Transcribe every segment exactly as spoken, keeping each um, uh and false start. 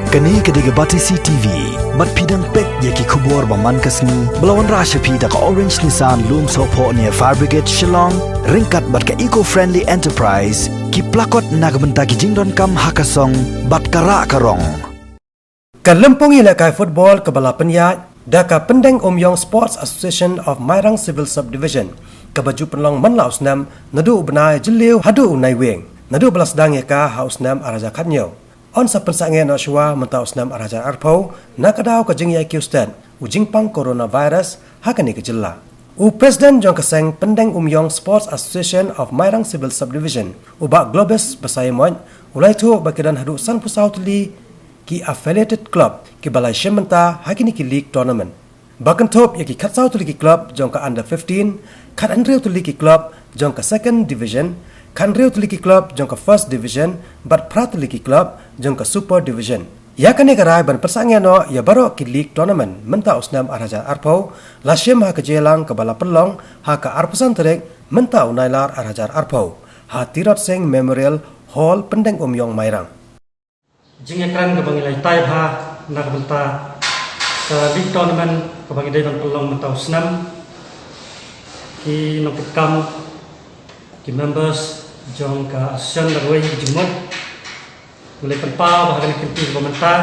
Kane ka dei ka Batesi T V. Bad phi dang peit ïa ki khubor ba man ka sngi ba la wanrah sha phi da ka Orange Nissan Lumsohphoh near Fire Brigade Shillong, ryngkat bad ka Eco Friendly Enterprise, ki plakot na ka bynta ki jingdonkam ha ka song bad ka rah ka rong. Ka lympung ïalehkai football kaba la pynïaid da ka Pyndengumiong Sports Association of Mairang Civil Subdivision, kaba ju pynlong man la u snem naduh u bnai Jylliew haduh u Naiwieng, naduh ba la sdang ïa ka ha u snem ar hajar khathynñiew. Yn sa pynsangeh noh shuwa mynta u snem ar hajar arphew na ka daw ka jingïaikiew stet u jingpang coronavirus ha kane ka jylla. U President jong ka seng Pyndengumiong Sports Association of Mairang Civil Subdivision, u Bah Globus Basaiawmoit, u la ïathuh ba ki don haduh sanphew saw tylli ki affiliated club kiba la shim bynta ha kine ki league tournament. Ba kynthup ïa ki khatsaw tylli ki club jong ka under fifteen, khathynriew tylli ki club jong ka second division, khathynriew tylli ki club jong ka first division, bad phra tylli ki club jong ka super division. Ïa kane ka rai ban pynsangeh noh ïa baroh ki league tournament mynta u snem ar hajar arphew, la shim ha ka jingïalang kaba la pynlong ha ka arphew san tarik mynta u Nailar ar hajar arphew, ha Tirot Sing Memorial Hall, Pyndengumiong, Mairang. Jingïakren kaba ngi la ïatai bha na ka bynta ka league tournament kaba ngi dei ban pynlong mynta u snem. Ki nongkitkam, ki members jong ka association da kawei ki jingmut, ngi la pynpaw ba ha kane ka kynti kaba mynta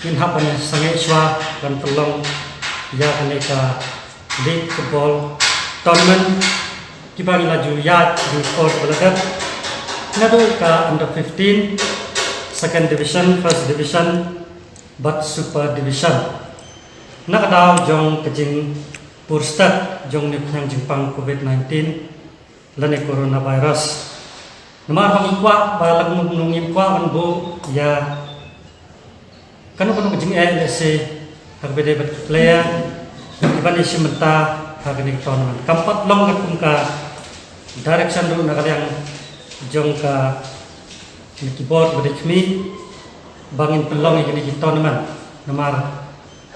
ngin hap ban sangeh shuwa ban pynlong ïa kane ka league football tournament kiba ngi la ju ïaid ha ka por ba la dep, naduh ka under fifteen, second division, first division bad super division, na ka daw jong ka jingpur stet jong une u khñiang jingpang covid nineteen lane coronavirus. Namar ba ngi kwah ba la kumno kumno ngim kwah ban buh ïa kano kano ka jingeh lehse ha kaba ïadei bad ki player kiban ïashim bynta ha kane ka tournament. Kam pat long katkum ka direction ruh na ka liang jong ka, ki bor ba dei khmih ba ngin pynlong ïa kine ki tournament. Namar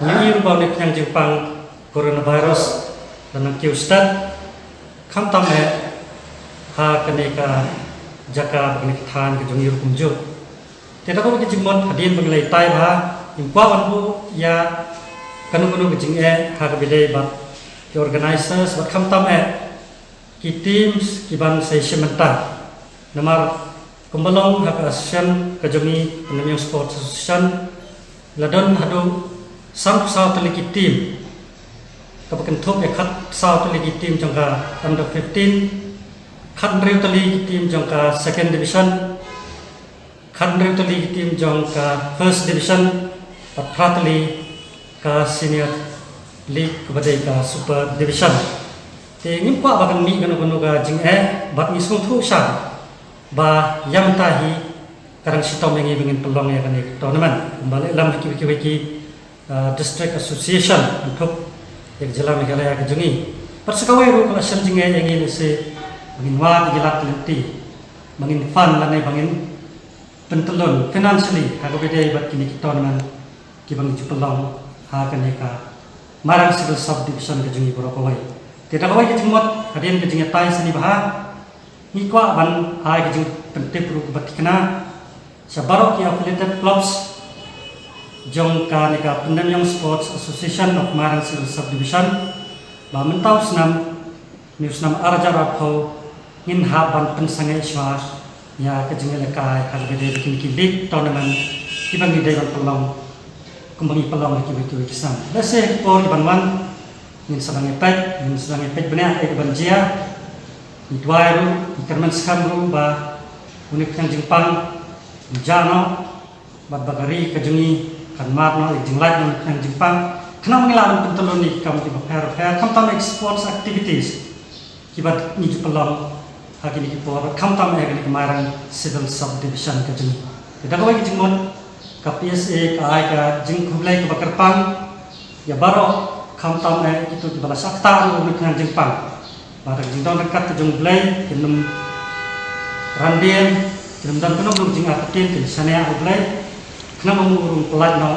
ngi ïohi ruh ba une u khñiang jingpang coronavirus la nang kiew stet, khamtam eh ha kane ka jaka bad kane ka thaiñ ka jong ngi ruh kumjuh. Te da kawei ka jingmut hadien ba ngi la ïatai bha, ngim kwah ban buh ïa kano kano ka jingeh ha kaba ïadei bad ki organizers bad khamtam eh ki teams kiban sa ïashim bynta. Namar kumba long ha ka association ka jong ngi, Pyndengumiong Sports Association, la don haduh sanphew saw tylli ki team, kaba kynthup ïa khatsaw tylli ki team jong ka under fifteen, khathynriew tylli ki team jong ka second division, khathynriew tylli ki team jong ka first division, bad phra tylli ka senior league kaba dei ka super division. Te ngim kwah ba kan mih kano kano ka jingeh bad ngi sngewthuh shai ba ïa mynta hi ka dang shitom ïa ngi ba ngin pynlong ïa kane ka tournament kumba lehlam ha kiwei kiwei ki, uh, district association kynthup ïa ka jylla Meghalaya ka jong ngi. Bad sa kawei ruh ka la shem jingeh ïa ngi lehse ba ngin wad ïa ki lad ki lynti ba ngin fund lane ba ngin pyntyllun financially ha kaba ïadei bad kine ki tournament kiba ngi ju pynlong ha kane ka Mairang Civil Subdivision ka jong ngi baroh kawei. Te da kawei ka jingmut hadien ka jingïatai sani bha, ngi kwah ban ai ka jingpyntip ruh kaba thikna sha baroh ki affiliated clubs jong kane ka Pyndengumiong Sports Association of Mairang Civil Subdivision ba mynta u snem, une u snem ar hajar arphew, ngin hap ban pynsangeh shuwa ïa ka jingïalehkai ha kaba ïadei bad kine ki league tournament kiba ngi dei ban pynlong kumba ngi pynlong ha kiwei kiwei ki snem. Lehse ha ki por kiban wan ngin sa dang ïapeit, ngin sa dang ïapeit bniah kaei kaban jia. Ngi duwai ruh, ngi kyrmen skhem ruh ba une u khñiang jingpang un jah noh bad ba ka ri ka jong ngi kan mad noh ïa ka jinglait na une u khñiang jingpang, khnang ba ngin lah ban pyntyllun ïa ki kam kiba pher bapher, khamtam ïa ki sports activities kiba ngi ju pynlong ha kine ki por, khamtam eh ha kane ka Mairang Civil Subdivision ka jong ngi. Te da kawei ka jingmut, ka P S A ka ai ka jingkhublei kaba kyrpang ïa baroh, khamtam eh kito kiba la shah ktah ruh ha une u khñiang jingpang. Bad da ka jingdon ryngkat ka jong U Blei, kin ym randien, kin ym don kano kano ka jingartatien, kin shaniah ha U Blei, khnang ba un ym pyllait noh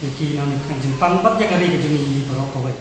ïa ki na une u khñiang jingpang bad ïa ka ri ka jong ngi baroh kawei.